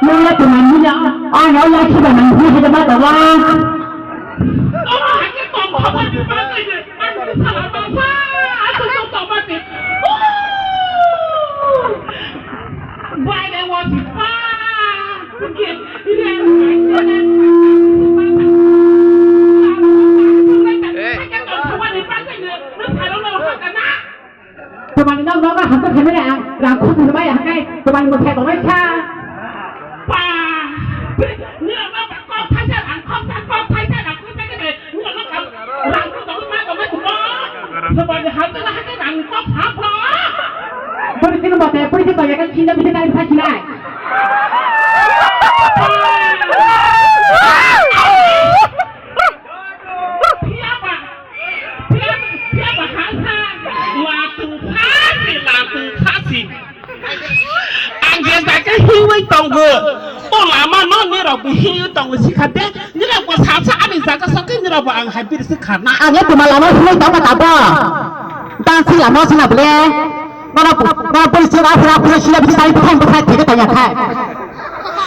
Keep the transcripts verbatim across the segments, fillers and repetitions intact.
Nang la tuma nina, ano la kiba nang ni hada ma tala. Hey. Tumani nok nok hangko khenai ang rang khum khum bai hangkai tumani muthai tongnai kha. Pa, ni nok nok kok thaisa rang khok sa kok thaisa rang khok sa kene ni nok nok rang khum tong ma tong ma tong. Tumani hangko na hangkai rang khok sa pho. Puri tinu mate puri tinu ya kan chinda bidi nai pha chinai. Phiya ba, phiya, phiya ba ha sa, latung khasi, latung khasi. Ang je jaga hiwi tongo. O lama no nirok bo hiwi tongo sikha de. Nirok bo sa sa ani jaga sa ke nirok bo ang hai bir sikha na. Ang ya tuma lama hiwi tongo tabo. Tang si lama sina bole. Mana mana polisi ra ra polisi ra bisa itu kan bisa tiga tanya kai.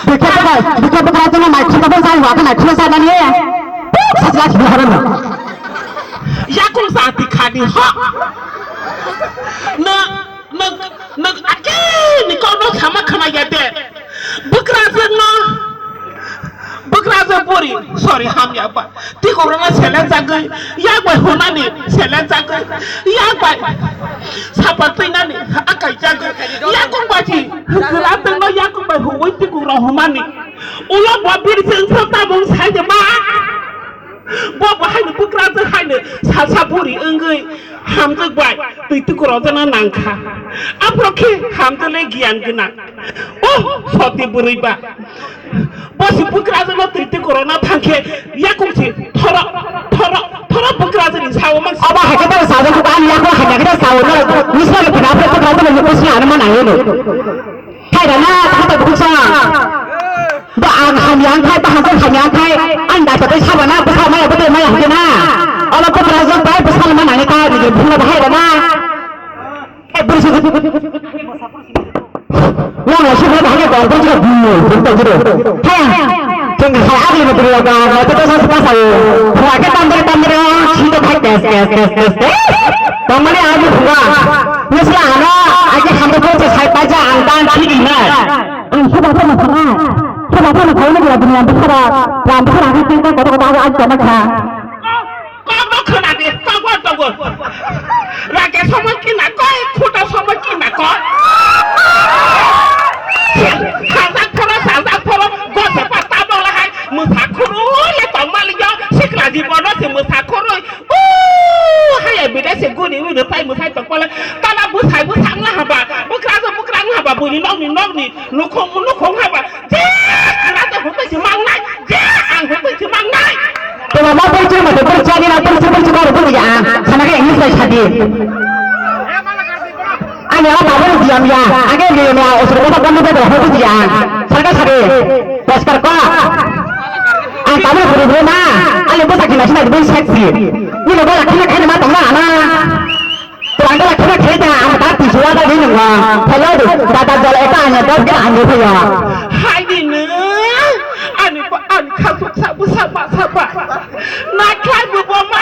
Bikhe bikhe bikhe bikhe itu nama kita pun saya wakil itu saya nanya ya. Sasi sasi biharan. Yakung sa ti khani ho. Na na na ake ni kau no sama khana ya de. Bwkrajwk no, bwkrajwk buri, sorry, hamya ba. Twi kokrokno selenjagwi, yak bai hwnani selenjagwi, yak bai sapa twinani akaijagwi, yakung bai si hwkra twino yakung bai huwi twi kokrok hwnani. Ulo bo biri se wngsa tabung sai de ma. Bo bo haino bwkrajwk haino salsa buri wngwi hamjwk bai twi tukurok jana nangkha. Aphuru khe hamjwk le giyan gwnang. Oh, soti bwrwi ba. Bo si bwkrajwk no twi tukurok na thangkhe yakung si thoro, thoro, thoro bwkrajwk ni sao mang. Aba haikhe taro sajwk khe ani yakung hamya khe sao no. Nisma khe phina aphuru bwkrajwk no mukhung si ano ma nangwi no. Hai rana, kata bukhuk sa. Ba ang hamya ang khai, ba hamjak hamya ang khai. Ang da sabai saba na, bwsa maya, bwtwi maya hwnkhe na. Ola bwkrajwk bai bwsa ma nangwi ta, nini bhungno bahai rana. Eh, bwrwi se. Nang la sibra bahai ko, bwrwi se bhungno, bhungno jiro. Hai. Teng hai, agli ma bwrwi ko, ma to sa sa sa. Phua ke tam dere, tam dere, si to khai, tes, tes, tes, tes, tes. Tongmani ang phunga. Nusla ano, age hamdo ko se sai paja, ang dan thik na. Ang soba phano thangnai, soba phano thangnai, bwla bini ang bwsara lam bwsara ang tengka kotor kotor ang tongma kha. Kokno khwnadi, tongor tongor. Rake somo kina koi, khuto somo kina koi. Sajak phoro, sajak phoro, gose pa tabok lahai, mwsa khurui le tongmaliyo, sikla jibono se mwsa khurui. Ooh, haya bida se guri ui rwpai mwsai tongpale. Tala bwsai bwsang na haba, bwkrajwk bwkrang haba, buini nokni nokni nukhung nukhung haba. Je, kwlata hwnkhe se mangnai, je, ang hwnkhe se mangnai. Toma ma porichoi mate porichoi ni na porichoi porichoi karo porichoi ang. Sana khe English bai sadi. Ani ama babo ni diyam ya, age diyam ya, osoro baba bando baba hwnkhe diyam. Sana khe sadi. Poskar ko. Ang tabuk buru buru ma. Ani bwsa kina sina dibin sexy. Nini bola kina kina ma tongna ana. Twlang bola kina kina ta ang ta tisuwa ta dini wa. Hello du. Dada jol eta anya dor kina anya phayo. Hai dini. Ani pa ani khasuk sabu saba saba. Na khlai bu bo ma.